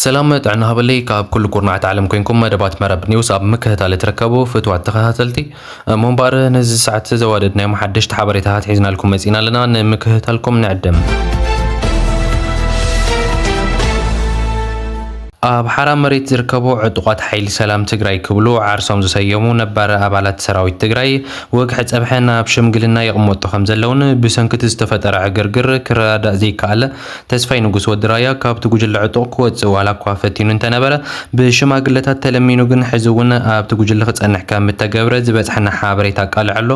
ሰላም ጥዕና ሃበለይ፣ ካብ ኩሉ ኩርናዓት ዓለም ኮንኩም መደባት መረብ ኒውስ ኣብ ምክትታል እትርከቡ ፍትዋት ተኸታተልቲ። እሞ እምበኣር ነዚ ሰዓት ዘዋደድናዮም ሓደሽቲ ሓበሬታታት ሒዝናልኩም መጺና ኣለና። ንምክትታልኩም ንዕድም። ኣብ ሓራ መሬት ዝርከቡ ዕጡቓት ሓይሊ ሰላም ትግራይ ክብሉ ዓርሶም ዝሰየሙ ነባር ኣባላት ሰራዊት ትግራይ ወግሐ ጸብሐ ናብ ሽምግልና ይቕመጡ ከም ዘለውን ብሰንኪ እቲ ዝተፈጠረ ዕግርግር ክረዳዳእ ዘይከኣለ ተስፋይ ንጉስ ወዲ ራያ ካብቲ ጉጅለ ዕጡቕ ክወጽእ ዋላ እኳ ፈቲኑ እንተነበረ፣ ብሽማግለታት ተለሚኑ ግን ሕዚ እውን ኣብቲ ጉጅለ ክጸንሕ ከም እተገብረ ዝበጽሐና ሓበሬታ ኣቃሊዑ ኣሎ።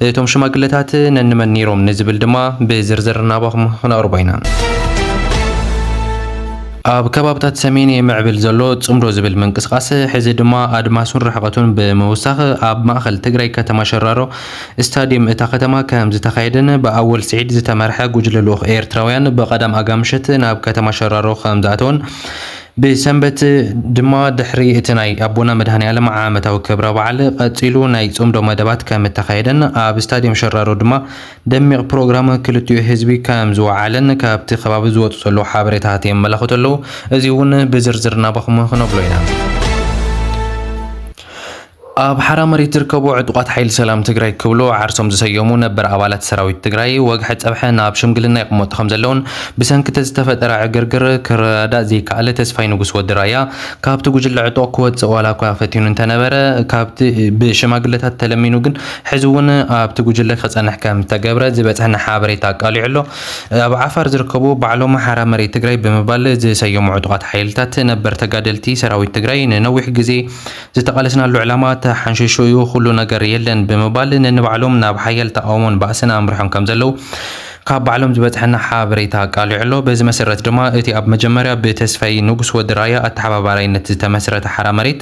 እቶም ሽማግለታት ነንመን ነይሮም ንዝብል ድማ ብዝርዝር ናባኹም ክነቕርቦ ኢና። ኣብ ከባብታት ሰሜን የምዕብል ዘሎ ጽምዶ ዝብል ምንቅስቓስ፣ ሕዚ ድማ ኣድማሱን ርሕቐቱን ብምውሳኽ ኣብ ማእኸል ትግራይ ከተማ ሸራሮ ስታዲየም እታ ከተማ ከም ዝተኻየደን ብኣወል ስዒድ ዝተመርሐ ጉጅለ ልኡኽ ኤርትራውያን ብቐዳም ኣጋ ምሸት ናብ ከተማ ሸራሮ ከም ዝኣተወን ብሰንበት ድማ ድሕሪ እቲ ናይ ኣቦና መድኃኔ ዓለም ዓመታዊ ክብረ በዓል ቀጺሉ ናይ ጽምዶ መደባት ከም እተኻየደን ኣብ ስታዲየም ሸራሮ ድማ ደሚቕ ፕሮግራም ክልቲኡ ህዝቢ ከም ዝወዓለን ካብቲ ከባቢ ዝወጹ ዘለዉ ሓበሬታታት የመላኽቱ ኣለዉ። እዚ እውን ብዝርዝር ናባኹም ክነብሎ ኢና። ኣብ ሓራ መሬት ዝርከቡ ዕጡቓት ሓይሊ ሰላም ትግራይ ክብሉ ዓርሶም ዝሰየሙ ነበር ኣባላት ሰራዊት ትግራይ ወግሐ ጸብሐ ናብ ሽምግልና ይቕመጡ ከም ዘለውን ብሰንኪ እቲ ዝተፈጠረ ዕግርግር ክረዳእ ዘይከኣለ ተስፋይ ንጉስ ወዲ ራያ ካብቲ ጉጅለ ዕጡቕ ክወጽእ ዋላ እኳ ፈቲኑ እንተነበረ፣ ካብቲ ብሽማግለታት ተለሚኑ ግን ሕዚ እውን ኣብቲ ጉጅለ ክጸንሕ ከም ዝተገብረ ዝበጽሐና ሓበሬታ ኣቃሊዑ ኣሎ። ኣብ ዓፋር ዝርከቡ ባዕሎም ሓራ መሬት ትግራይ ብምባል ዝሰየሙ ዕጡቓት ሓይልታት ነበር ተጋደልቲ ሰራዊት ትግራይ ንነዊሕ ግዜ ዝተቓለስናሉ ዕላማ ተሓንሺሹ እዩ፣ ኩሉ ነገር የለን ብምባል ነንባዕሎም ናብ ሓያል ተቓውሞን ባእስን ኣምሪሖም ከም ዘለዉ ካብ ባዕሎም ዝበጽሐና ሓበሬታ ኣቃሊዑ ኣሎ። በዚ መሰረት ድማ እቲ ኣብ መጀመርያ ብተስፋይ ንጉስ ወዲ ራያ ኣተሓባባራይነት ዝተመስረተ ሓራ መሬት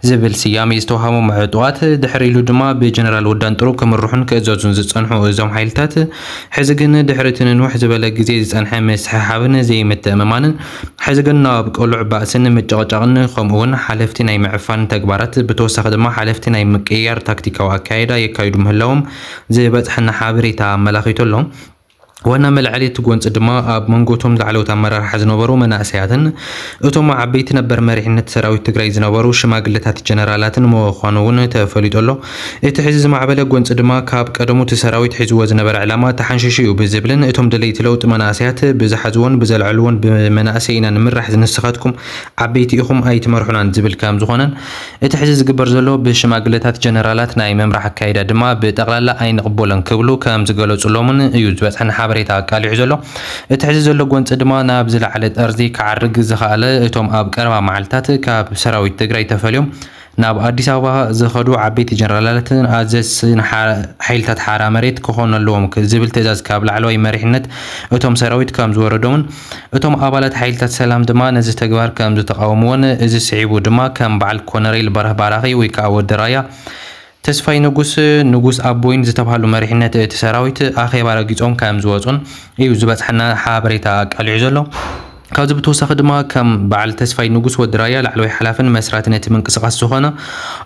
ዝብል ስያሜ ዝተዋህቦም ዕጡቓት፣ ድሕሪ ኢሉ ድማ ብጀነራል ወዳን ጥሩ ክምርሑን ክእዘዙን ዝጸንሑ እዞም ሓይልታት፣ ሕዚ ግን ድሕሪ እቲ ንንውሕ ዝበለ ግዜ ዝጸንሐ ምስሕሓብን ዘይምትእምማንን፣ ሕዚ ግን ናብ ቅሉዕ ባእስን ምጭቕጫቕን ከምኡ እውን ሓለፍቲ ናይ ምዕፋን ተግባራት፣ ብተወሳኺ ድማ ሓለፍቲ ናይ ምቅይያር ታክቲካዊ ኣካይዳ የካይዱ ምህላዎም ዝበጽሐና ሓበሬታ ኣመላኺቱ ኣሎ። ዋና መልዐሊ እቲ ጎንፂ ድማ ኣብ መንጎ እቶም ላዕለዎት ኣመራርሓ ዝነበሩ መናእሰያትን እቶም ዓበይቲ ነበር መሪሕነት ሰራዊት ትግራይ ዝነበሩ ሽማግለታት ጀነራላትን ምዃኑ እውን ተፈሊጡ ኣሎ። እቲ ሕዚ ዝማዕበለ ጎንፂ ድማ ካብ ቀደሙ እቲ ሰራዊት ሒዝዎ ዝነበረ ዕላማ ተሓንሺሹ እዩ ብዝብልን እቶም ደለይቲ ለውጢ መናእሰያት ብዝሓዝዎን ብዘልዐልዎን ብመናእሰይ ኢና ንምራሕ ንስኻትኩም ዓበይቲ ኢኹም ኣይትመርሑናን ዝብል ከም ዝኾነን እቲ ሕዚ ዝግበር ዘሎ ብሽማግለታት ጀነራላት ናይ ምምራሕ ኣካይዳ ድማ ብጠቕላላ ኣይንቕበሎን ክብሉ ከም ዝገለጹሎምን እዩ ዝበጽሐና ሓበሬታ ኣቃሊዑ ዘሎ። እቲ ሕዚ ዘሎ ጎንፂ ድማ ናብ ዝለዓለ ጠርዚ ክዓርግ ዝኸኣለ እቶም ኣብ ቀረባ መዓልታት ካብ ሰራዊት ትግራይ ተፈልዮም ናብ ኣዲስ ኣበባ ዝኸዱ ዓበይቲ ጀነራላትን ኣዘዝትን ሓ-፣ ሓይልታት ሓራ መሬት ክኾኑ ኣለዎም ክ-፣ ዝብል ትእዛዝ ካብ ላዕለዋይ መሪሕነት እቶም ሰራዊት ከም ዝወረዶምን እቶም ኣባላት ሓይልታት ሰላም ድማ ነዚ ተግባር ከም ዝተቃወምዎን እዚ ስዒቡ ድማ ከም በዓል ኮነሬል በረህ ባራኺ ወይ ከዓ ወዲ ራያ ተስፋይ ንጉስ፣ ንጉስ ኣቦይን ዝተባህሉ መሪሕነት እቲ ሰራዊት ኣኼባ ረጊጾም ከም ዝወጹን እዩ ዝበጽሐና ሓበሬታ ኣቃሊዑ ዘሎ። ካብዚ ብተወሳኺ ድማ ከም በዓል ተስፋይ ንጉስ ወዲ ራያ ላዕለዋይ ሓላፍን መስራትን እቲ ምንቅስቓስ ዝኾነ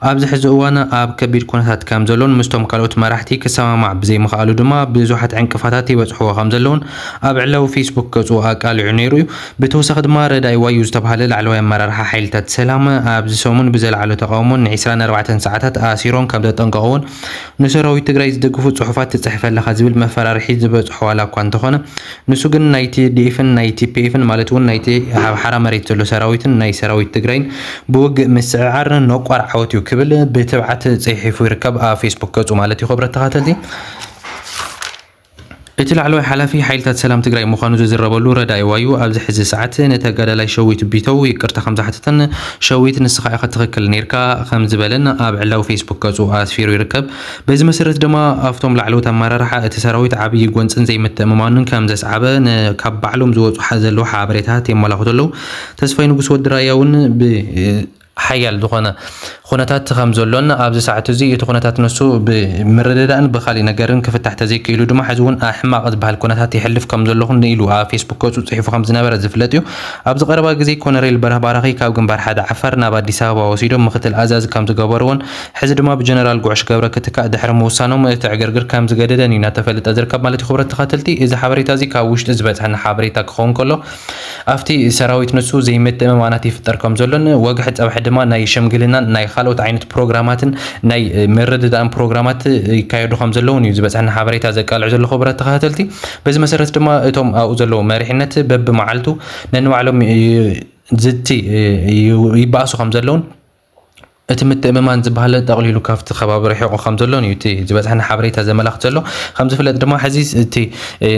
ኣብዚ ሕዚ እዋን ኣብ ከቢድ ኩነታት ከም ዘሎን ምስቶም ካልኦት መራሕቲ ክሰማማዕ ብዘይምኽኣሉ ድማ ብዙሓት ዕንቅፋታት ይበጽሕዎ ከም ዘለውን ኣብ ዕላዊ ፌስቡክ ገጹ ኣቃሊዑ ነይሩ እዩ። ብተወሳኺ ድማ ረዳኢ ዋዩ ዝተባህለ ላዕለዋይ ኣመራርሓ ሓይልታት ሰላም ኣብዚ ሰሙን ብዘለዓሎ ተቃውሞን ንዒስራን ኣርባዕተን ሰዓታት ኣሲሮም ከም ዘጠንቀቕዎን ንሰራዊት ትግራይ ዝድግፉ ጽሑፋት ትጽሕፍ ኣለኻ ዝብል መፈራርሒ ዝበጽሖ ዋላ እኳ እንተኾነ ንሱ ግን ናይ ቲ ዲ ኤፍን ናይ ቲ ፒ ኤፍን ማለት እውን ናይቲ ኣብ ሓራ መሬት ዘሎ ሰራዊትን ናይ ሰራዊት ትግራይን ብውግእ ምስዕዓር ነቋር ዓወት እዩ ክብል ብትብዓት ጽሒፉ ይርከብ ኣብ ፌስቡክ ገጹ ማለት እዩ። ክብረት ተኸታተልቲ እቲ ላዕለዋይ ሓላፊ ሓይልታት ሰላም ትግራይ ምዃኑ ዝዝረበሉ ረዳኢ ዋዩ ኣብዚ ሕዚ ሰዓት ንተጋዳላይ ሸዊት ቢተው ይቅርታ ከም ዝሓተተን ሸዊት ንስኻ ኢኻ ትኽክል ነይርካ ከም ዝበለን ኣብ ዕላዊ ፌስቡክ ገጹ ኣስፊሩ ይርከብ። በዚ መሰረት ድማ ኣብቶም ላዕለዎት ኣመራርሓ እቲ ሰራዊት ዓብዪ ጎንፅን ዘይምትእምማንን ከም ዘስዓበ ን-፣ ካብ ባዕሎም ዝወፁ ሓ-፣ ዘለዉ ሓበሬታት የመላኽቱ ኣለዉ። ተስፋይ ንጉስ ወዲ ራያ እውን ብ-፣ ሓያል ዝኾነ ኩነታት ከም ዘሎን ኣብዚ ሰዓት እዚ እቲ ኩነታት ንሱ ብምርድዳእን ብካሊእ ነገርን ክፍታሕ ተዘይክኢሉ ድማ ሕዚ እውን ሕማቕ ዝበሃል ኩነታት ይሕልፍ ከም ዘለኹን ኢሉ ኣብ ፌስቡክ ገጹ ጽሒፉ ከም ዝነበረ ዝፍለጥ እዩ። ኣብዚ ቀረባ ግዜ ኮነሬል በረህ ባራኺ ካብ ግንባር ሓደ ዓፋር ናብ ኣዲስ ኣበባ ወሲዶም ምክትል ኣዛዚ ከም ዝገበርዎን ሕዚ ድማ ብጀነራል ጉዕሽ ገብረ ክትካእ ድሕሪ ምውሳኖም እቲ ዕግርግር ከም ዝገደደን እዩ እናተፈለጠ ዝርከብ ማለት እዩ። ክብረት ተኸተልቲ፣ እዚ ሓበሬታ እዚ ካብ ውሽጢ ዝበጽሐና ሓበሬታ ክኸውን ከሎ ኣብቲ ሰራዊት ንሱ ዘይምትእምማናት ይፍጠር ከም ዘሎን ወግሐ ጸብሐ ድማ ናይ ሽምግልናን ናይ ካልኦት ዓይነት ፕሮግራማትን ናይ ምርድዳእን ፕሮግራማት ይካየዱ ከም ዘለውን እዩ ዝበጽሐና ሓበሬታ ዘቃልዕ ዘሎ። ክብረት ተኸታተልቲ፣ በዚ መሰረት ድማ እቶም ኣብኡ ዘለዉ መሪሕነት በብመዓልቱ ነንባዕሎም ይ- ዝቲ ይ- ይበኣሱ ከም ዘለውን እቲ ምትእምማን ዝበሃል ጠቕሊሉ ካብቲ ከባቢ ርሒቑ ከም ዘሎን እዩ እቲ ዝበጽሐና ሓበሬታ ዘመላኽት ዘሎ። ከም ዝፍለጥ ድማ ሕዚ እቲ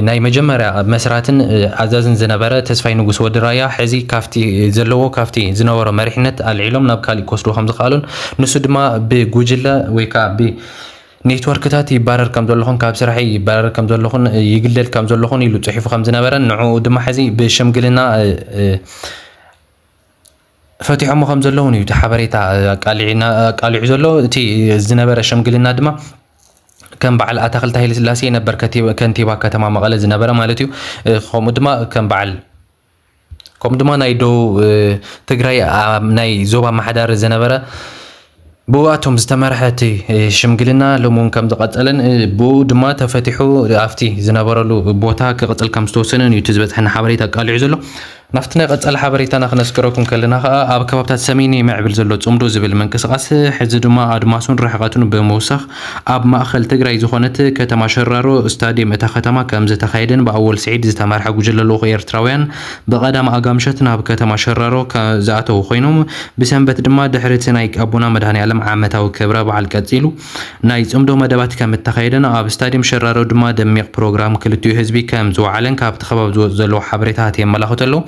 ናይ መጀመርያ መስራትን ኣዛዝን ዝነበረ ተስፋይ ንጉስ ወዲ ራያ ሕዚ ካብቲ ዘለዎ ካብቲ ዝነበሮ መሪሕነት ኣልዒሎም ናብ ካሊእ ክወስድዎ ከም ዝኸኣሉን ንሱ ድማ ብጉጅለ ወይ ከዓ ብ ኔትወርክታት ይባረር ከም ዘለኹን ካብ ስራሐይ ይባረር ከም ዘለኹን ይግለል ከም ዘለኹን ኢሉ ጽሒፉ ከም ዝነበረን ንዕኡ ድማ ሕዚ ብሽምግልና ፈቲሖሞ ከም ዘለውን እዩ እቲ ሓበሬታ ኣቃሊዕና ኣቃሊዑ ዘሎ። እቲ ዝነበረ ሽምግልና ድማ ከም በዓል ኣታክልቲ ሃይለ ስላሴ ነበር ከቲ- ከንቲባ ከተማ መቐለ ዝነበረ ማለት እዩ። ከምኡ ድማ ከም በዓል ከምኡ ድማ ናይ ደቡብ ትግራይ ኣብ ናይ ዞባ ኣመሓዳሪ ዝነበረ ብኣቶም ዝተመርሐ እቲ ሽምግልና ሎሚ እውን ከም ዝቐጸለን ብኡ ድማ ተፈቲሑ ኣብቲ ዝነበረሉ ቦታ ክቕጽል ከም ዝተወሰነን እዩ እቲ ዝበጽሐና ሓበሬታ ኣቃሊዑ ዘሎ። ናብቲ ናይ ቀጻሊ ሓበሬታና ክነስግረኩም ከለና ከኣ ኣብ ከባብታት ሰሜን ይምዕብል ዘሎ ጽምዶ ዝብል ምንቅስቓስ ሕዚ ድማ ኣድማሱን ርሕቐቱን ብምውሳኽ ኣብ ማእኸል ትግራይ ዝኾነት ከተማ ሸራሮ ስታድየም እታ ከተማ ከም ዝተኻየደን ብኣወል ስዒድ ዝተመርሐ ጉጅለ ልኡኽ ኤርትራውያን ብቐዳም ኣጋምሸት ናብ ከተማ ሸራሮ ከ- ዝኣተዉ ኮይኖም ብሰንበት ድማ ድሕሪ እቲ ናይ ኣቦና መድሃኔ ዓለም ዓመታዊ ክብረ በዓል ቀጺሉ ናይ ጽምዶ መደባት ከም እተኻየደን ኣብ ስታድየም ሸራሮ ድማ ደሚቕ ፕሮግራም ክልቲኡ ህዝቢ ከም ዝወዓለን ካብቲ ከባቢ ዝወጽኡ ዘለዉ ሓበሬታታት የመላኽቱ ኣለዉ።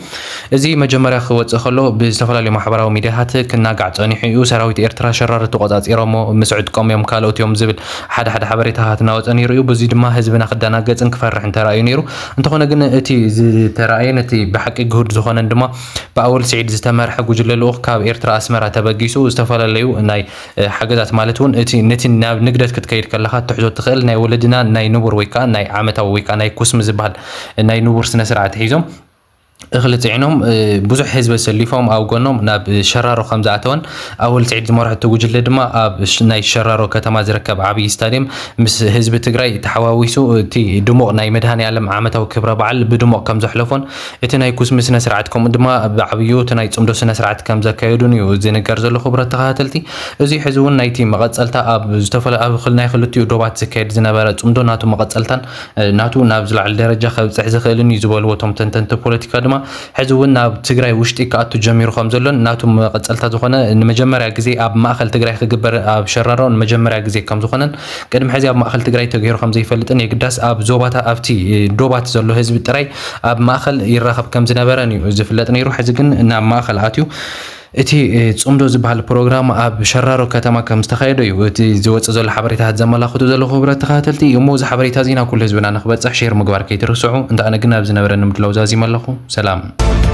እዚ መጀመርያ ክወጽእ ከሎ ብዝተፈላለዩ ማሕበራዊ ሚድያታት ክናጋዕ ጸኒሑ እዩ። ሰራዊት ኤርትራ ሸራሮ ተቖጻጺሮሞ ምስ ዕጥቆም እዮም ካልኦት እዮም ዝብል ሓደ ሓደ ሓበሬታታት እናወጸ ነይሩ እዩ። በዚ ድማ ህዝብና ክደናገጽን ክፈርሕን ተራእዩ ነይሩ። እንተኾነ ግን እቲ ዝተራእየን እቲ ብሓቂ ግሁድ ዝኾነን ድማ ብኣወል ስዒድ ዝተመርሐ ጉጅለ ልኡኽ ካብ ኤርትራ ኣስመራ ተበጊሱ ዝተፈላለዩ ናይ ሓገዛት ማለት እውን እቲ ነቲ ናብ ንግደት ክትከይድ ከለኻ ትሕዞ ትኽእል ናይ ወለድና ናይ ንቡር ወይ ከዓ ናይ ዓመታዊ ወይ ከዓ ናይ ኩስሚ ዝበሃል ናይ ንቡር ስነ ስርዓት ሒዞም እኽሊ ጽዒኖም ብዙሕ ህዝቢ ኣሰሊፎም ኣብ ጎኖም ናብ ሸራሮ ከም ዝኣተወን ኣወል ስዒድ ዝመርሖ እቲ ጉጅለ ድማ ኣብ ናይ ሸራሮ ከተማ ዝርከብ ዓብዪ ስታድየም ምስ ህዝቢ ትግራይ ተሓዋዊሱ እቲ ድሙቕ ናይ መድሃኔ ዓለም ዓመታዊ ክብረ በዓል ብድሙቕ ከም ዘሕለፎን እቲ ናይ ኩስሚ ስነ ስርዓት ከምኡ ድማ ብዓብዩ እቲ ናይ ጽምዶ ስነ ስርዓት ከም ዘካየዱን እዩ ዝንገር ዘሎ። ክቡራት ተኸታተልቲ፣ እዚ ሕዚ እውን ናይቲ መቐጸልታ ኣብ ዝተፈለ ኣብ ክል- ናይ ክልቲኡ ዶባት ዝካየድ ዝነበረ ጽምዶ ናቱ መቐጸልታን ናቱ ናብ ዝለዓለ ደረጃ ከብጽሕ ዝኽእልን እዩ ዝበልዎ እቶም ተንተንቲ ፖለቲካ ድማ ሕዚ እውን ናብ ትግራይ ውሽጢ ክኣቱ ጀሚሩ ከም ዘሎን ናቱ መቐጸልታ ዝኾነ ንመጀመርያ ግዜ ኣብ ማእኸል ትግራይ ክግበር ኣብ ሸራሮ ንመጀመርያ ግዜ ከም ዝኾነን ቅድሚ ሕዚ ኣብ ማእኸል ትግራይ ተገይሩ ከም ዘይፈልጥን የግዳስ ኣብ ዞባታ ኣብቲ ዶባት ዘሎ ህዝቢ ጥራይ ኣብ ማእኸል ይራኸብ ከም ዝነበረን እዩ ዝፍለጥ ነይሩ። ሕዚ ግን ናብ ማእኸል ኣትዩ እቲ ጽምዶ ዝበሃል ፕሮግራም ኣብ ሸራሮ ከተማ ከም ዝተኻየደ እዩ እቲ ዝወጽእ ዘሎ ሓበሬታት ዘመላኽቱ ዘሎ። ክቡራት ተኸታተልቲ እሞ እዚ ሓበሬታ እዚ ናብ ኩሉ ህዝብና ንክበጽሕ ሼር ምግባር ከይትርስዑ። እንተ ኣነ ግን ኣብ ዝነበረ ንምድላው ዛዚመ ኣለኹ። ሰላም።